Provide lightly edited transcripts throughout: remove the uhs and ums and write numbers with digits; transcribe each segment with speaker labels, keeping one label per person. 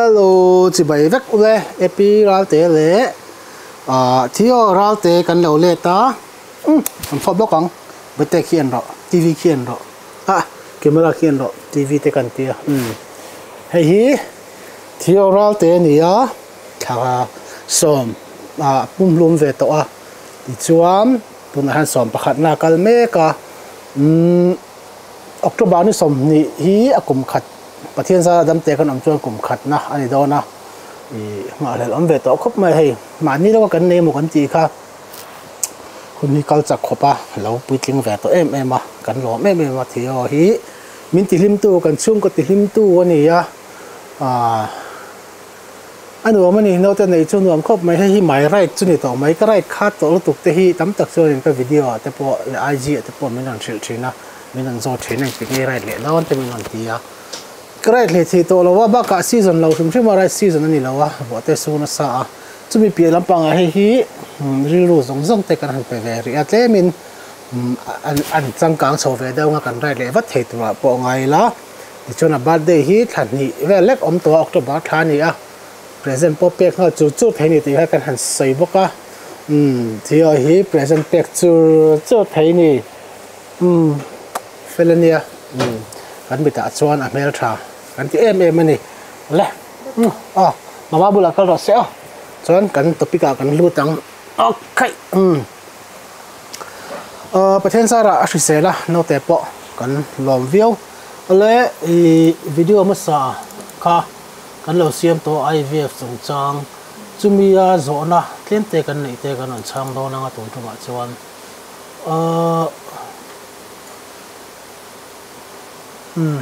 Speaker 1: Hello chibai vek ule Epi Ralte leh ah Theo Ralte kan lo let a umm an fawp bawk ang bete khi en rawh TV khi en rawh ah camera khi en rawh TV te kan tia umm hei hi Theo Ralte a ni a thla sawm ah pumhlum ve tawh a tichuan tunah hian sawm pakhatna a kal mek a umm. October ni 20 hi a kum khat Pathian zara dam te kan awm chuan kum khatna a ni dawn a, ih nghahhlelh awm ve tawh khawp mai hei. Mahni lawka kan nei emaw kan tih kha hun hi kal chak khawp a, lo puitling ve tawh em em a, kan lawm em em a Theo hi min tihlimtu kan chhungkaw tihlimtu a ni a, aah. A nuam a ni, naute nei chu nuam khawp mai, hei hi my ride chu ni tawh mai, ka ride khat tawh lutuk te hi tam tak chuanin ka video ah te pawh leh IG ah te pawh min rawn hrilh thin a, min rawn zawt thin a engtik nge ride leh dawn te min rawn ti a, ka ride hlei thei tawh lo a, bakah season lo hrim hrim a ride season a ni lo a, vuah te su nasa a, chumi piah lampangah hei hi rilru zawng zawng te kan han pe ve rih a, tlemin an changkang chho ve deuh anga kan ride leh vat thei turah pawh ngai ila. Tichuan a birthday hi thla hnih vel lek awm tawh a, October thla a ni a, present pawh pek nghal chur chur thei a ni tih kha kan han sawi bawk a, umm Theo hi present pek chur chur thei a ni, umm fel a nia, umm kan mitah chuan a hmeltha kan ti em em a ni, le umm aw mama bulah kal rawh se aw, chuan kan topic ah kan lut ang, okay umm aw Pathian zarah a hrisel a naute pawh kan lawm viau. Awle i video hmasa kha kan lo siam tawh IVF chungchang chumi a zawhna tlem te kan neih te kan rawn chhang dawn anga tun tumah chuan ahh umm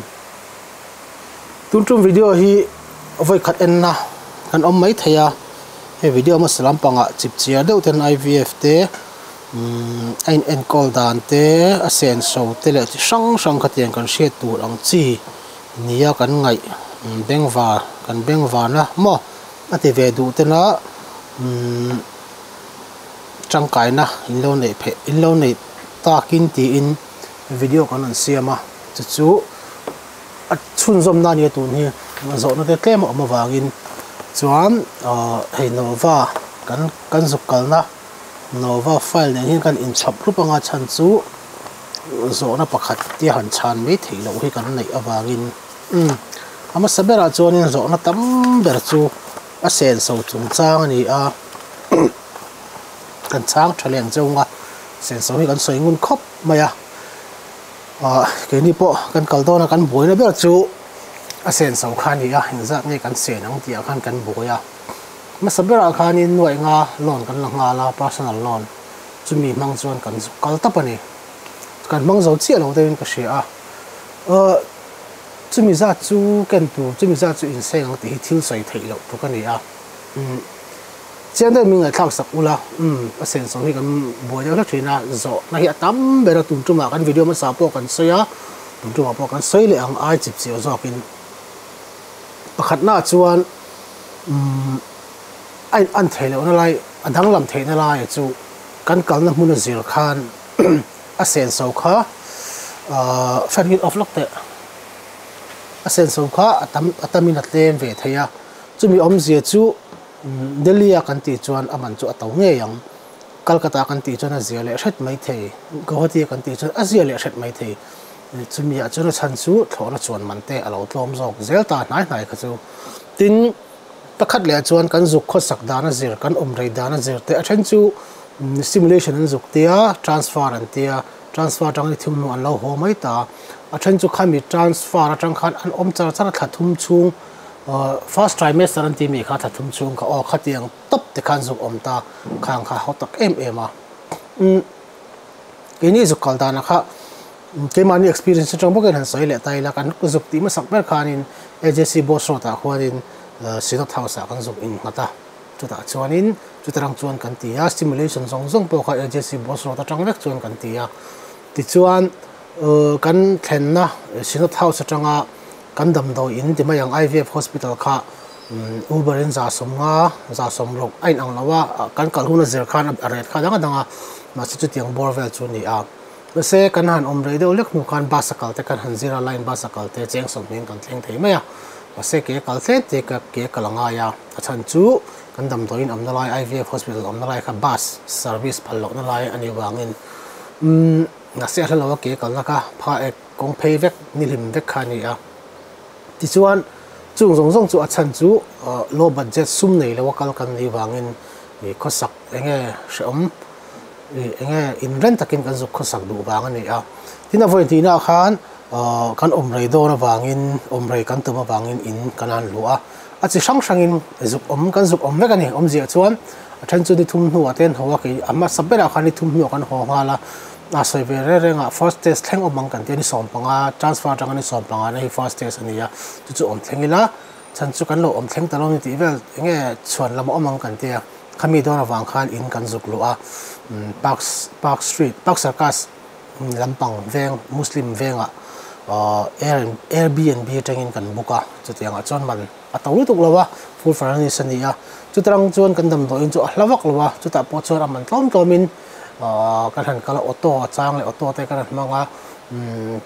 Speaker 1: tun tum video hi vawi khat enna kan awm mai thei a hei video hmasa lampangah chipchiar deuh ten IVF te. Umm a in enkawl dan te a senso te leh chi hrang hrang khatiang kan hriat tur ang chi nia kan ngaih bengvar kan bengvarna maw a ti ve duh tena umm tangkaina in lo neih pheih in lo neih takin tiin video kan rawn siam a chu chu a chhunzawm na nia tun hi zawhna te tlem a awm avangin chuan ahh hei Nova kan kan zuk kalna. Nova file nen hian kan inchhawp hlup anga chhan chu zawhna pakhat te han chhan mai theih loh hi kan neih avangin umm a hmasa berah chuanin zawhna tam ber chu a senso chungchang a ni a kan chhang tha leng cheu anga senso hi kan sawi ngun khawp mai a ah keini pawh kan kal dawn a kan buaina ber chu a senso kha a ni a engzat nge kan sen ang tih ah khan kan buai a. Hmasa berah khanin nuaih nga loan kan la nghal a, personal loan, chumi hmang chuan kan zuk kal tap a ni. Kan hmang zo chiah lo deuhin ka hria a, Aw, chumi zat chu ken tur, chumi zat chu inseng ang tih hi thil sawi theih loh tluk a ni a. Umm, chiang deuhin min ngaihthlak sak ula, umm, a senso hi kan buai deuh hlek thin a, zawhna hi a tam ber a, tun tumah kan video hmasa pawh kan sawi a, tun tumah pawh kan sawi leh ang ai chip chiah zawkin. Pakhatnaah chuan umm a in an theih lohna lai a danglam theihna laia chu kan kalna hmun a zir khan a senso kha ahh fan hi off lawk teh a senso kha a tam a tamin a tlem ve thei a chumi awmzia chu Delhi a kan tih chuan a man chu a to ngei ang Calcutta kan tih chuan a zia leh hret mai thei Guwahati a kan tih chuan a zia leh hret mai thei. Chumi ah chuan a chhan chu thlawhna chuan man te a lo tlawm zawk zel ta hnai hnai kha chu. Tin, pakhat leh ah chuan kan zuk khawsak dan a zir, kan awm rei dan a zir te a then chu simulation an zuk tia, transfer an tia, transfer atang ni thum hnu an lo haw mai ta. A then chu khami transfer atang khan an awm char char a thla thum chhung first trimester an tih mi kha thla thum chhung kha aw khatiang tawp te khan zuk awm ta khang kha haw tak em em a. Umm. Keini zuk kal danah kha keimahni experience atang bawkin han sawi leh ta ila, kan zuk tih hmasak ber khanin AJC Bose Road ah khuanin Synod House ah kan zuk innghat a, chutah chuanin chuta rang chuan kan ti a, simulation zawng zawng pawh kha AJC Bose Road atang vek chuan kan ti a. Tichuan kan thlenna Synod House atanga kan damdawi in ti mai ang IVF Hospital kha Uber in 150, 160 a inang lo a, kan kal hun a zir khan a rate kha dang a dang a, mahse chutiang bawr vel chu a ni a. Mahse kan han awm rei deuh lek hnu khan bus a kal te kan han zir a, line bus a kal te cheng 20 in kan thleng thei mai a. Mahse ke kal tlem te ka ke kal a ngai a, a chhan chu kan damdawiin awmna lai IVF hospital awmna lai kha bus service phal lohna lai a nih vangin umm mahse a hla lo a ke kalna kha pha ek kawng phei vek ni hlim vek kha a ni a. Tichuan chung zawng zawng chu a chhan chu low budget sum nei lo a kal kan nih vangin ih khawsak enge hrehawm ih enge inren takin kan zuk khawsak duh vang a ni a. Tin a vawi hnihnaah khan Kan awm rei dawn avangin, awm rei kan tum avangin in kan han luh a, a chi hrang hrangin zuk awm kan zuk awm vek a ni. Awmziah chuan a then chu ni thum hnuah te an haw a, kei a hmasa berah khan ni thum hnuah kan haw nghal a, a sawi ve reng reng ah first test thleng awm ang kan tia ni 15 transfer atanga ni 15 na hi first test a ni a, chu chu awm thleng ila chhan chu kan lo awm thleng ta lo ni tih vel eng nge chhuan lam a awm ang kan tia, khami dawn avang khan in kan zuk luh a, Park Park Street Park Circus. Lampang veng Muslim vengah Airbnb atangin kan book a, chutiangah chuan man a to lutuk lo a, full furnish a ni a, chutarang chuan kan damdawiin chu a hla vak lo a, chutah pawh chuan a man tlawm tlawmin kan han kal a, auto a chang leh auto te kan han hmang a,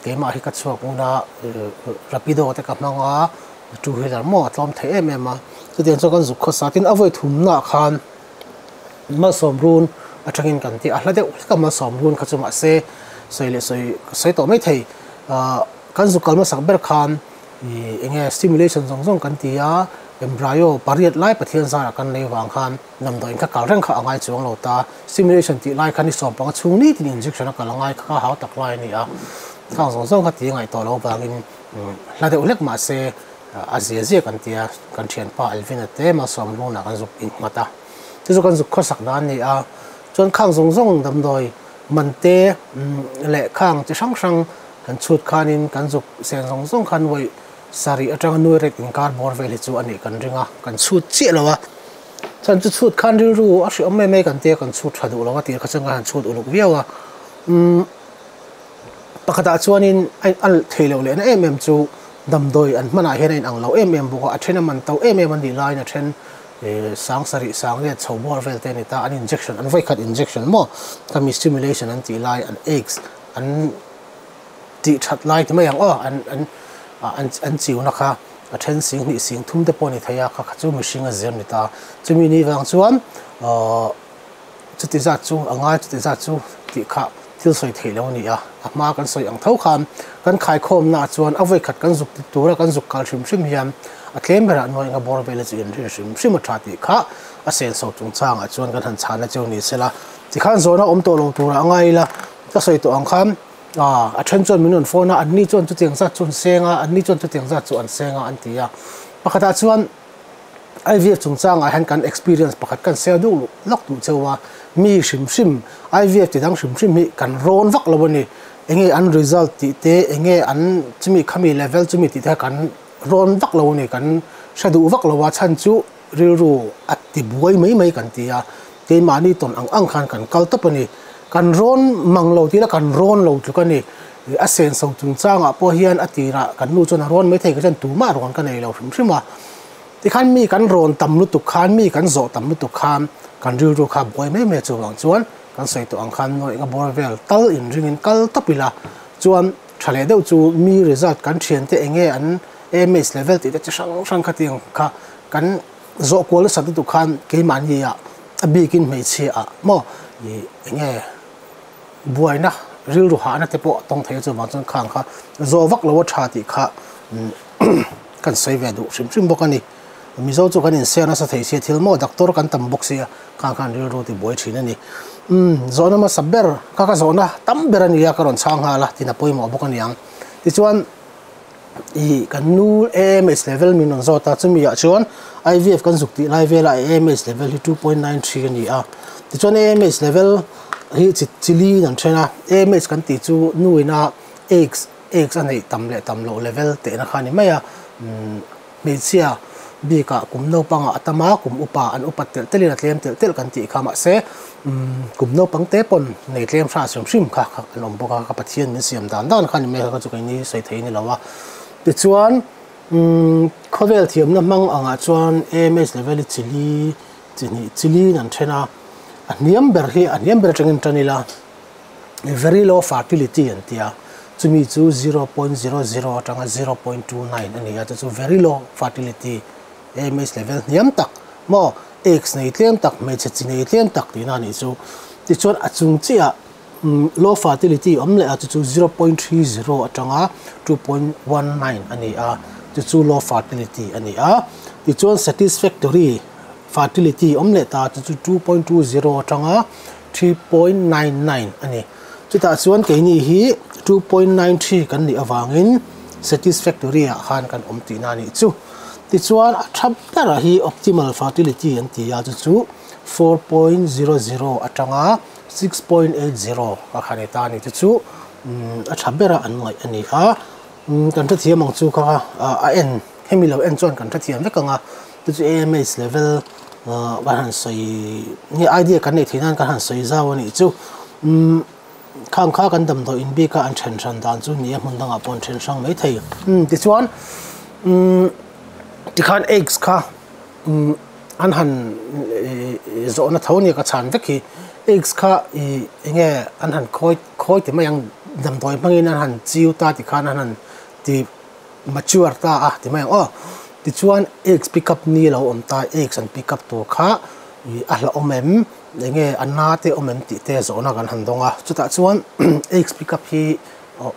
Speaker 1: keimah hi ka chhuak ngun a, rapido te ka hmang a, two wheeler maw a tlawm thei em em a, chutiang chuan kan zuk khawsa tin a vawi thumnaah khan. Malsawm run atangin kan ti a, hla deuh hlek a malsawm run kha chu mahse sawi leh sawi ka sawi tawh mai thei. Ahh kan zuk kal hmasak ber khan ih eng nge stimulation zawng zawng kan ti a, embryo pariat lai Pathian zarah kan nei vang khan damdawiin kha kal reng kha a ngai chuang lo ta. Stimulation tih lai khan i sawm panga chhung nitin injection a kal a ngai kha kha hau tak lai a ni a, khang zawng zawng kha ti a ngaih tawh loh avangin hla deuh hlek mahse A zia zia kan tia, kan thianpa Alvin-a te malsawm hlunah kan zuk innghat a, chu chu kan zuk khawsak dan a ni a, chuan khang zawng zawng damdawi man te leh khang chi hrang hrang kan chhut khanin kan zuk sen zawng zawng khan vawi sarih atanga nuai rek inkar bawr vel hi chu a nih kan ring a, kan chhut chiah lo a, chuan chu chhut khan rilru a hriawm mai mai kan tia kan chhut tha duh lo a tih kha chuan kan han chhut uluk viau a, umm. Pakhatah chuanin a in alh thei loh lehna em em chu damdawi an hmanah hian a in ang lo em em bawk a, a then a man to em em a nih laiin a then sang sarih sang riat chho bawr vel te a ni ta, an injection an vawikhat injection maw khami stimulation an tih lai an eggs an tih that lai ti mai ang aw an an an an chiuna kha a then sing hnih sing thum te pawh a ni thei a kha kha chu mihring a zir a ni ta chumi ni vang chuan ahh. Chuti zat chu a ngai, chuti zat chu tih kha thil sawi theih lo a ni a, a hma kan sawi ang tho khan kan khaikhawmnaah chuan a vawikhat kan zuk tura kan zuk kal hrim hrim hian a tlem berah nuai eng a bawr vel a chu inrin hrim hrim a tha tih kha a senso chungchangah chuan kan han chhana cheu ni sela tikhan zawhna awm tawh lo turah a ngai ila ka sawi tawh ang khan a then chuan min rawn phone a, anni chuan chutiang zat chu an seng a, anni chuan chutiang zat chu an seng a an ti a, pakhatah chuan. IVF chungchangah hian kan experience pakhat kan share duh lawk duh cheu a, mi hrim hrim IVF ti dang hrim hrim hi kan rawn vak lo a ni. Enge an result tih te, enge an chumi khami level chumi tih te kha kan rawn vak lo a ni, kan hre duh vak lo a, chhan chu rilru a ti buai mai mai kan ti a, keimahni tawn ang ang khan kan kal tawp a ni. Kan rawn mang lo tih ila kan rawn lo tluk a ni. A senso chungchangah pawh hian a tirah kan nu chuan a rawn mai thei ka chuan tumah rawn ka nei lo hrim hrim a. Tikhan mi kan rawn tam lutuk khan, mi kan zawh tam lutuk khan kan rilru kha buai mai mai a chuvang chuan kan sawi tawh ang khan nuaih nga bawr vel tal inringin kal tawp ila chuan tha leh deuh chu mi result kan thiante eng nge an AMH level tih te chi hrang hrang kha tiang kha kan zawh kual nasa lutuk khan keimahni ah a bikin hmeichhia ah maw ih eng nge buaina rilru hahna te pawh a tawng thei a chuvang chuan khang kha zawh vak lo a tha tih kha kan sawi ve duh hrim hrim bawk a ni. Mizo chu kan insiar nasa thei sia thil maw doctor kan tam bawk sia khang khan rilru ti buai thin a ni. Umm zawhna hmasa ber kha ka zawhna tam ber a ni a ka rawn chhang nghal a tin a pawimawh bawk a ni ang. Tichuan ih kan nu AMH level min rawn zawt a chumi ah chuan IVF kan zuk tih lai vela AMH level hi 2.93 a ni a. Tichuan AMH level hi chi chili in an then a AMH kan tih chu nu ina eggs Eggs a neih tam leh tam loh level tehna kha a ni mai a, hmeichhia bikah kum naupangah a tam a, kum upa an upat telh telhin a tlem telh telh kan tih kha mahse kum naupang te pawn nei tlem hra hrim hrim kha an awm bawk a, ka Pathian min siam dan dan kha a ni mai kha chu keini sawi thei a ni lo a. Tichuan khawvel thiamna hmang angah chuan AMH level hi chili chi hnih chili in an then a, a hniam ber hi a hniam ber atangin tan ila. Very low fertility an ti a, Chumi chu 0.00 atanga 0.29 a ni a, chu chu very low fertility, AMH level hniam tak maw, eggs nei tlem tak, hmeichhe chi nei tlem tak tihna a nih chu. Tichuan a chung chiah low fertility awm leh a, chu chu 0.30 atanga 2.19 a ni a, chu chu low fertility a ni a. Tichuan satisfactory fertility awm leh ta, chu chu 2.20 atanga 3.99 a ni. Chutah chuan keini hi 2.93 kan nih avangin satisfactory ah khan kan awm tihna a nih chu. Tichuan a tha berah hi optimal fertility an ti a, chu chu 4.00 atanga 6.80 a kha ni ta a ni. Chu chu a tha bera an ngaih a ni a, kan hrethiam ang chu kha a en hemi lo en chuan kan hrethiam vek ang a, chu chu AMH level kan han sawi nge idea kan neih theih nan kan han sawi zau a nih chu. Khang kha kan damdawi in bik a an then hran dan chu ni a, hmun dangah pawh an then hrang mai thei. Tichuan tikhan eggs kha an han zawhna tho nia ka chhan vek hi, eggs kha enge an han khawi khawi ti mai ang damdawi hmangin an han chiu ta tikhan an han ti mature ta a ti mai ang aw. Tichuan eggs pick up ni lo awm ta, eggs an pick up tur kha a hlauhawm em? Enge a na te awm em tih te zawhna kan han dawng a, chutah chuan eggs pick up hi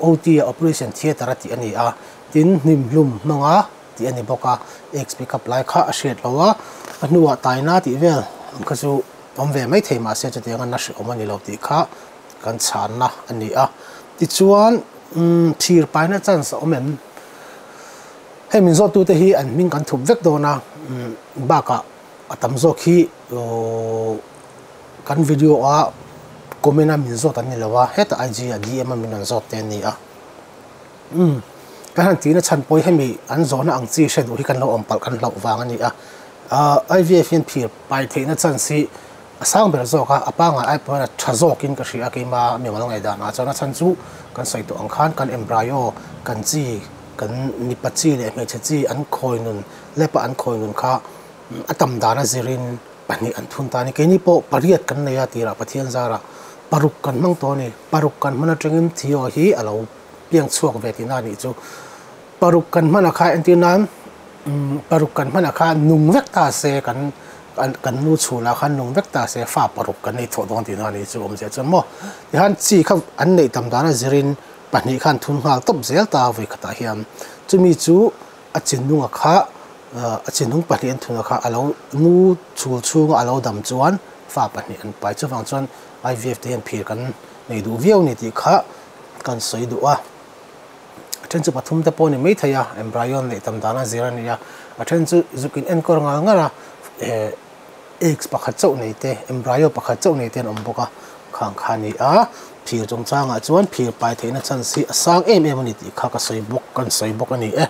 Speaker 1: OT a operation theatre a tih a ni a, tin hnim hlum hmanga tih a ni bawk a, eggs pick up lai kha a hriat lo a, a hnuah taina tih vel ang kha chu awm ve mai thei mahse chutiang a na hrehawm a ni lo tih kha kan chhanna a ni a. Tichuan thir paina chance a awm em? Hei min zawttute hi an hming kan thup vek dawn a, bakah A tam zawk hi kan video a comment a min zawt an ni lo a, hetah IG ah DM a min rawn zawt te an ni a. Umm kan han tihna chhan pawh hi hemi an zawhna ang chi hre duh hi kan lo awm palh kan hlauh vang a ni a. IVF hian phir pai theihna chance hi a sang ber zawk a, a pangngai ai pawh hian a tha zawkin ka hria a keima mimal ngaihdan ah chuan a chhan chu kan sawi tawh ang khan kan embryo kan chi kan mipa chi leh hmeichhe chi an khawi nun lep a an khawi nun kha A tam dan a zirin pahnih an thun ta a ni. Keini pawh pariat kan nei a tirah Pathian zarah paruk kan hmang tawh a ni. Paruk kan hman atangin Theo hi a lo piang chhuak ve tihna a nih chu. Paruk kan hman a kha entir nan paruk kan hman a kha nung vek ta se kan kan nu chhunah khan nung vek ta se fa paruk kan nei thawh dawn tihna a nih chu awmzia chuan maw. Tihian chi kha an neih tam dan a zirin pahnih khan thun nghal tawp zel ta vawikhatah hian chumi chu a chinlunga kha a chinlung pahnih an thuna kha a lo nu chhul chhunga a lo dam chuan fa pahnih an pai. Chuvang chuan IVF te hian phir kan nei duh viau ni tih kha kan sawi duh a. A then chu pathum te pawh a ni mai thei a, embryo neih tam dan a zir a ni a. A then chu zuk in enkawl ngal ngar a, eggs pakhat chauh nei te, embryo pakhat chauh nei te an awm bawk a, khang kha a ni a. Phir chungchangah chuan phir pai theihna chance hi a sang em em a ni tih kha ka sawi bawk, kan sawi bawk a ni e.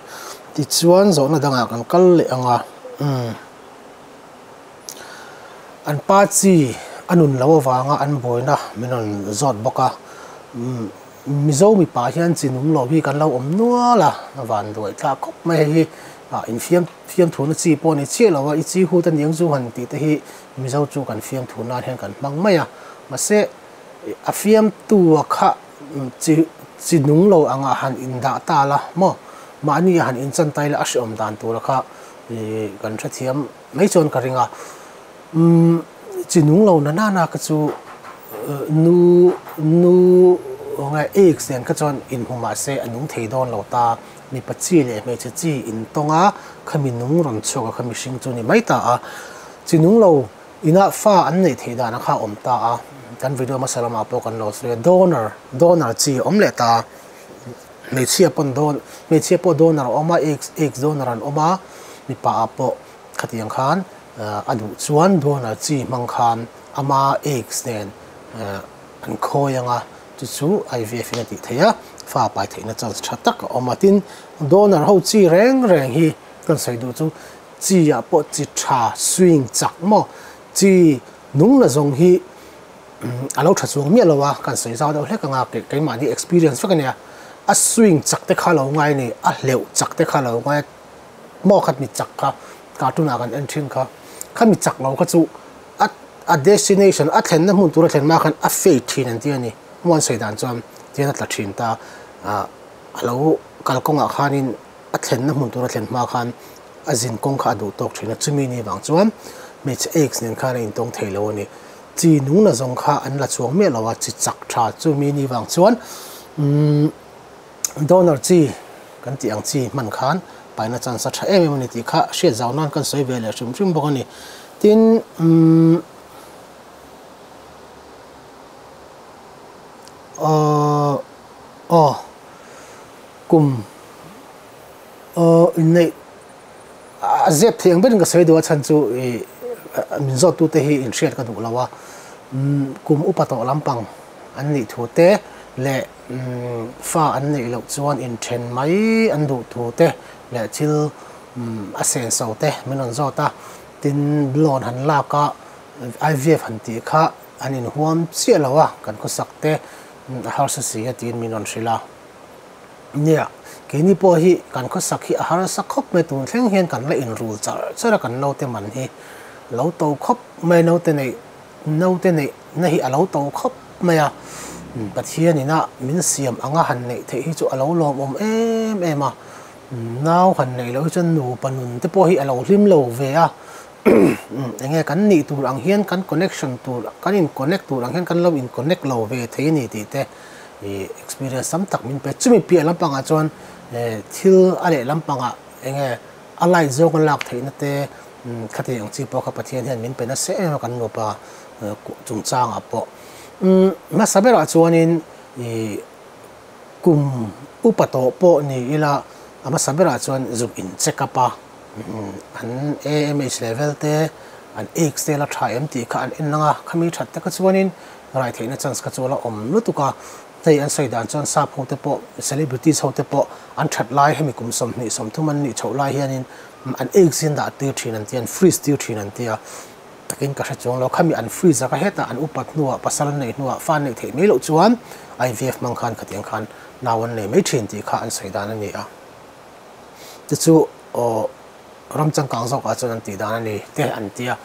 Speaker 1: Tichuan zawhna dangah kan kal leh ang a, umm an pa chi a nun lo avanga an buaina min rawn zawt bawk a, umm Mizo mipa hian chi nung lo hi kan lo awm nual a, a van duai thlak khawp mai hei hi ah infiam fiamthu na chi pawh a ni chiah lo a, i chi hut a niang chu han tih te hi Mizo chu kan fiamthu nan hian kan hmang mai a, mahse a fiamtu a kha chi chi nung lo anga han indah ta la maw mahni a han inchan tai la a hreawm dan tura kha ih kan hrethiam mai chuan ka ring a, umm chi nung lo na nana kha chu nu nu nge eggs nen kha chuan inhmu mahse a nung thei dawn lo ta, mipa chi leh hmeichhe chi intawng a khami nung rawn chhuak a kha mihring chu ni mai ta a, chi nung lo Inah fa an neih theih dan a kha awm ta a, kan video hmasa lamah pawh kan lo sawi a, donor, donor chi a awm leh ta a, hmeichhia pawn don, hmeichhia pawh donor a awm a, eggs, eggs donor an awm a, mipa ah pawh khatiang khan a duh chuan donor chi hmang khan ama eggs nen an khawi ang a, chu chu IVF in a tih theih a, fa pai theihna chance tha tak a awm a, tin donor ho chi reng reng hi kan sawi duh chu Chi ah pawh chi tha swing chak maw? Chi nung la zawng hi a lo tha chuang miah lo a, kan sawi zau deuh hlek ang a, keimahni experience vek a nia. A swing chak te kha lo ngai a ni, a hleuh chak te kha lo ngai a, maw khat mi chak kha cartoon ah kan en thin kha, kha mi chak lo kha chu a a destination a thlenna hmun tur a thlen hma khan a fade thin an ti a ni, hmuan sawi dan chuan tihian a tla thin ta. A lo kalkawngah khanin a thlenna hmun tur a thlen hma khan a zin kawng kha a duh tawk thin a, chumi ni vang chuan hmeichhe eggs nen khan a intawng thei lo a ni. Chi nung na zawng kha an la chuang miah lo a, chi chak tha chumi ni vang chuan umm donor chi kan tih ang chi hman khan paina chance a tha em em a ni tih kha hriat zau nan kan sawi ve leh hrim hrim bawk a ni. Tin umm Aw aw kum aw inneih a zep thei ang berin ka sawi duh a chhan chu ih min zawt tute hi inhriat ka duh lo a kum upa tawh lampang an nih thu te leh fa an neih loh chuan inthen mai an duh thu te leh thil a senso te min rawn zawt a tin loan han lak a I_V_F han tih kha An inhuam chiah lo a, kan khawsak te a harsa si a tiin min rawn hrilh a. Nia, keini pawh hi kan khawsak hi a harsa khawp mai, tun thleng hian kan la inrul char char a, kan naute man hi a lo to khawp mai, naute neih naute neih na hi a lo to khawp mai a, Pathian ina min siam anga han neih theih hi chu a lo lawmawm em em a, nau han neih loh hi chuan nupa nun te pawh hi a lo hlim lo ve a. Enge kan nih tur ang hian kan connection tur kan in connect tur ang hian kan lo in connect lo ve thei a ni tih te ih experience tam tak min pe. Chumi piah lampangah chuan thil a leh lampangah enge a light zawng a lak theihna te khati ang chi pawh kha Pathian hian min pe nasa em a kan nupa chungchangah pawh. Hmasa berah chuanin ih kum upa tawh pawh ni ila a hmasa berah chuan zuk in check up a. An AMH level te, an eggs te la tha em tih kha an en lang a, khami that te kha chuanin rai theihna chance kha chu a la awm lutuk a. Hei an sawi dan chuan sap ho te pawh, celebrities ho te pawh an that lai hemi kum 20 30 an nih chhoh lai hianin an eggs hi an dah tir thin an tia, an freeze tir thin an tia. Takin ka hre chuang lo, khami an freeze a ka hetah an upat hnuah pasal an neih hnuah fa an neih theih mai loh chuan IVF hmang khan khatiang khan nau an nei mai thin tih kha an sawi dan a ni a. Te chu aw ram changkang zawkah chuan an tih dan a ni te an ti a.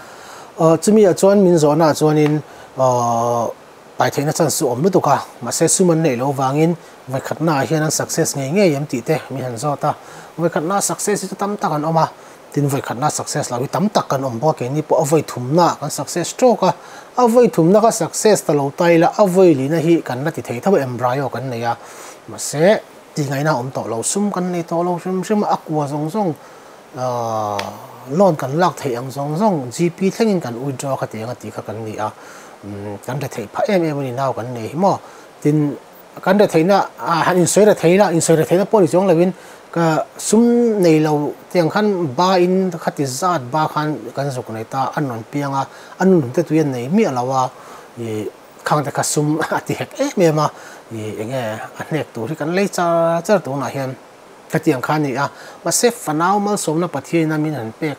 Speaker 1: Aw chumi ah chuan min zawhna ah chuanin aw pai theihna chance chu awm lutuk a, mahse sum an neih loh vangin vawikhatna ah hian an success ngei ngei em tih te min han zawt a. Vawikhatna ah success hi chu tam tak an awm a, tin vawikhatna success lo hi tam tak kan awm bawk a, keini pawh a vawi thumna ah kan success tawk a, a vawi thumna kha success ta lo ta ila a vawi lina hi kan la ti thei tho a, embryo kan nei a, mahse Tihngaihna a awm tawh lo, sum kan nei tawh lo hrim hrim a, a kua zawng zawng loan kan lak theih ang zawng zawng GP thlengin kan withdraw kha tiang a tih kha kan ni a, kan re theih phah em em a ni nau kan nei hi maw. Tin, kan re theihna han insawi re thei la, insawi re theihna pawh ni chuang loin ka sum nei lo tiang khan ba in khati zat ba khan kan zuk nei ta, a rawn piang a, a nun te tui a nei miah lo a, ih. Khang te kha sum a ti hek em em a, ih enge a hnek tur hi kan lei char char tunah hian khatiang kha a ni a, mahse fanau malsawmna Pathianin a min han pek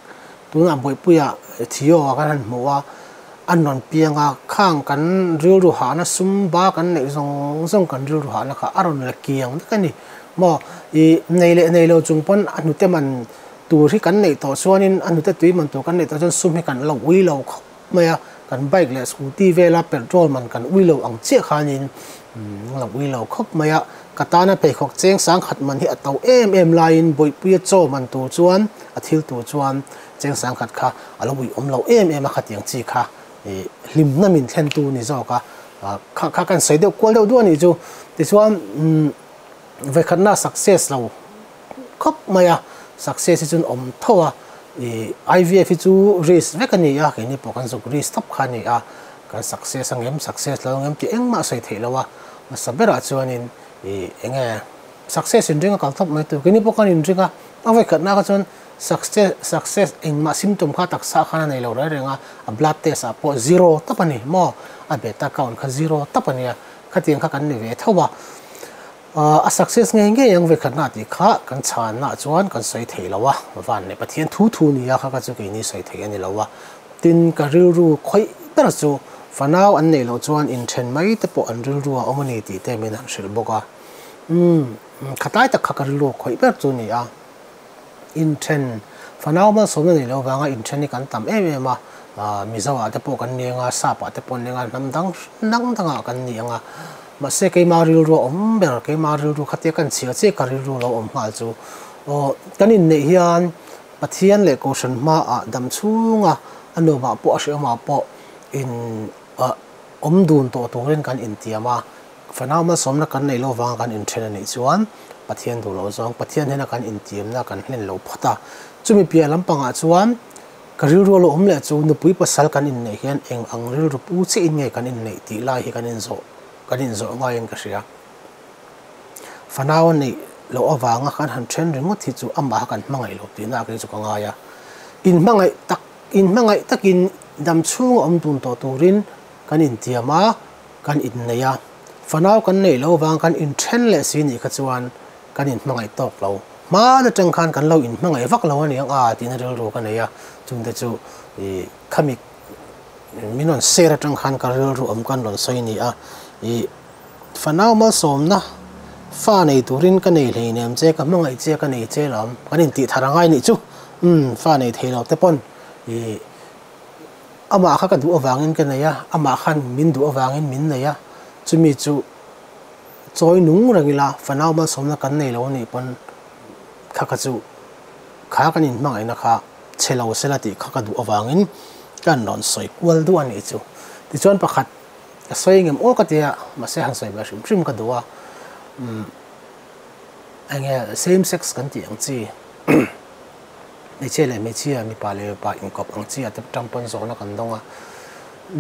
Speaker 1: tunah Bawihpuia Theo ah kan han hmu a, an rawn piang a, khang kan rilru hahna sum ba kan neih zawng zawng kan rilru hahna kha a rawn la kiang vek a ni maw, ih nei leh nei lo chung pawn a hnute man tur hi kan neih tawh chuanin a hnute tui man tur kan neih tawh chuan sum hi kan lo ui lo khawp. mai a, kan bike leh scooty vela petrol man kan ui lo ang chiah khanin lo ui lo khawp mai a, ka tana pheikhawk cheng sangkhat man hi a to em em laiin Bawihpuia chaw man tur chuan a thil tur chuan cheng sangkhat kha a lo ui awm lo em em a khatiang chi kha ih hlimna min thlentu ni zawk a, kha kha kan sawi deuh kual deuh duah a nih chu tichuan vawikhatna success lo. khawp mai a, success hi chuan awm tho a, ih IVF hi chu risk vek a ni a, keini pawh kan zuk risk tawp kha a ni a, kan success ang em success lo ang em tih engmah a sawi theih lo a, hmasa berah chuanin ih eng nge success inring a kal tawp mai tur, keini pawh kan inring a, a vawikhatna kha chuan success success engmah symptom kha taksa khan a nei lo reng reng a, a blood test ah pawh zero tawp a ni maw, a beta count kha zero tawp a nia, khatiang kha kan ni ve tho a. A success ngei ngei ang vekhatna tih kha kan chhanna chuan kan sawi thei lo a, van leh Pathian thu thu nia kha kha chu keini sawi thei a ni lo a. Tin, ka rilru khawih ber chu fanau an neih loh chuan inthen mai te pawh an rilru a awm a ni tih te min han hrilh bawk a. Umm, khatlai tak kha ka rilru khawih ber chu ni a. Inthen, fanau malsawmna neih loh vanga inthen hi kan tam em em a, Mizo ah te pawh kan ni ang a, Sap ah te pawh an ni ang a, hnam dang dang dangah kan ni ang a. Mahse keima rilru a awm ber, keima rilru khatia kan chhia chiah ka rilru lo awm nghal chu aw kan inneih hian Pathian leh Kohhran hmaah dam chhunga a nuamah pawh a hrehawmah pawh in awm dun tawh turin kan intiam a, fanau malsawmna kan neih loh vanga kan inthen a nih chuan Pathian duh loh zawng Pathian hnena kan intiamna kan hlen lo phawt a. Chumi piah lampangah chuan ka rilru a lo awm leh chu nupui pasal kan inneih hian eng ang rilru pu chiahin nge kan inneih tih lai hi kan inzawh kan inzawh ngaiin ka hria. Fanau a neih loh avanga kan han then ringawt hi chu amaha kan hmangaih loh tihna a kei chu ka ngai a. Inhmangaih tak inhmangaih takin dam chhunga awm dun tawh turin kan intiam a, kan innei a. Fanau kan neih loh avanga kan inthen leh si nih kha chuan kan inhmangaih tawk lo. Hmaan atang khan kan lo inhmangaih vak lo a ni ang a tihna rilru ka nei a, chungte chu ih khami min rawn share atang khan ka rilru awm kan rawn sawi a ni a. Ih. Fanau malsawmna fa nei turin ka nei hleinem che, ka hmangaih che ka nei che lam kan intih thar angai nih chu. Umm fa nei thei lo te pawn ih amah kha ka duh avangin ka nei a, amah khan min duh avangin min nei a, chumi chu chawi nung reng ila fanau malsawmna kan nei lo anih pawn kha kha chu kha kan inhmangaihna kha chhe lo sela tih kha ka duh avangin ka rawn sawi kual duh anih chu. Tichuan pakhat. Ka sawi ngem aw ka tia, mahse han sawi ve hrim hrim ka duh a, umm enge same sex kan tih ang chi hmeichhia leh hmeichhia, mipa leh mipa inkawp ang chi ah te tang pawn zawhna kan dawng a,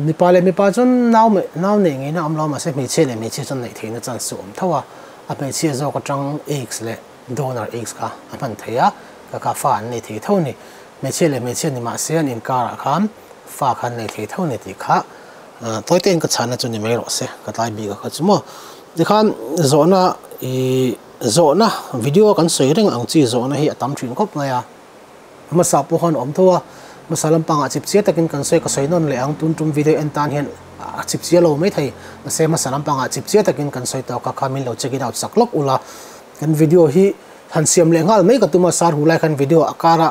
Speaker 1: mipa leh mipa chuan nau nau neih ngeina a awm lo a, mahse hmeichhia leh hmeichhia chuan neih theihna chance chu a awm tho a, a hmeichhia zawk atang eggs leh donor eggs kha a hman thei a, ka kha fa an nei thei tho a ni, hmeichhia leh hmeichhia ni mahse an inkarah khan fa kha an nei thei tho a ni tih kha. Tawi tein ka chhahna chu ni mai rawh se, ka tlai bik a kha chu maw. Tikhan zawhna ih zawhna video kan sawi reng ang chi zawhna hi a tam thin khawp mai a. Hmasa pawh khan a awm tho a, hmasa lampangah chip chiah takin kan sawi ka sawi nawn leh ang, tun tum video en tan hian a chip chiah lo mai thei. Mahse hmasa lampangah chip chiah takin kan sawi tawk a kha min lo check it out sak lawk ula. Kan video hi han siam leh nghal mai ka tum a, sar hu lai khan video a kar a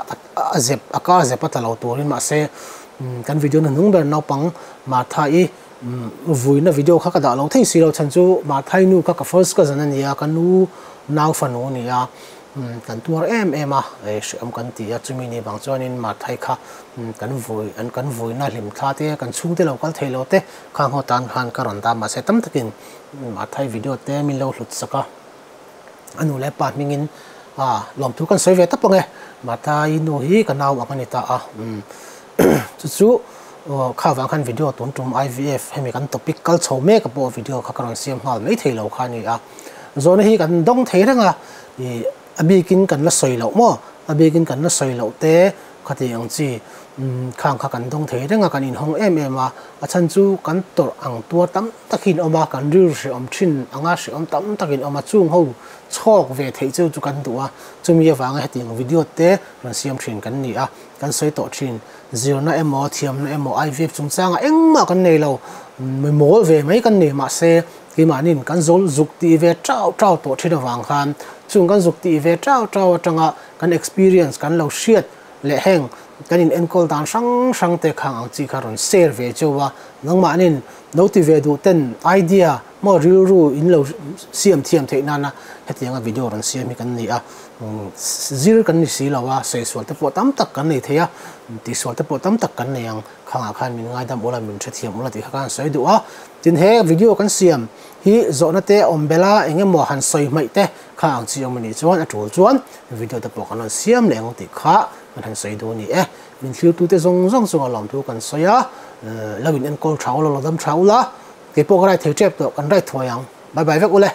Speaker 1: a zep a kar zep a tla lo turin mahse kan video na hnung ber naupang Martha-i vuina video kha ka dah lo thei si lo chhan chu Martha-i nu kha ka first cousin a ni a, ka nu nau fanu a ni a, kan tuar em em a, hrehawm kan ti a, chumi ni vang chuanin Martha-i kha kan vui an kan vuina hlim thla te kan chhungte lo kal thei lo te khang ho tan khan ka rawn dah mahse tam takin Martha-i video te min lo hlut sak a. A nu leh pa hmingin a lawmthu kan sawi ve tawp ang e. Martha-i nu hi ka nau ang a ni ta a. Chu chu kha vang khan video tun tum IVF hemi kan topic kal chho mek a pawh video kha ka rawn siam nghal mai thei lo kha a ni a. Zawhna hi kan dawng thei reng a, ih a bikin kan la sawi loh maw? A bikin kan la sawi loh te khati ang chi khang kha kan dawng thei reng a, kan inhawng em em a. A chhan chu kan tawrh ang tuar tam takin awm a, kan rilru hrehawm thin anga hrehawm tam takin awm a, chung ho chhawk ve theih chu chu kan duh a, chumi avanga hetiang video te rawn siam thin kan ni a, kan sawi tawh thin. Zirna emaw, thiamna emaw, IVF chungchangah engmah kan nei lo, mi mawl ve mai kan ni, mahse keimahniin kan zawl zuk tih ve tau tau tawh thin avang khan chung kan zuk tih ve tau tau atanga kan experience kan lo hriat leh heng kan in enkawl dan hrang hrang te khang ang chi kha rawn share ve cheu a, nangmahnin lo ti ve duh ten idea maw rilru in lo siam thiam theih nana hetianga video rawn siam hi kan ni a, zir kan ni si lo a, sawi sual te pawh tam tak kan nei thei a, tihsual te pawh tam tak kan nei ang khangah khan min ngaidam ula min hrethiam ula tih kha ka han sawi duh a, tin he video kan siam hi zawhna te awm bel a eng emaw han sawi hmaih te Kha ang chi awm anih chuan a tul chuan video te pawh kan rawn siam leh ang tih kha kan han sawi duh a ni e. Min thiltute zawng zawng chunga lawmthu kan sawi a, lo in enkawl tha ula, lo dam tha ula, keipawh ka right thei tep tawh, kan right thuai ang. Bye bye vek ule.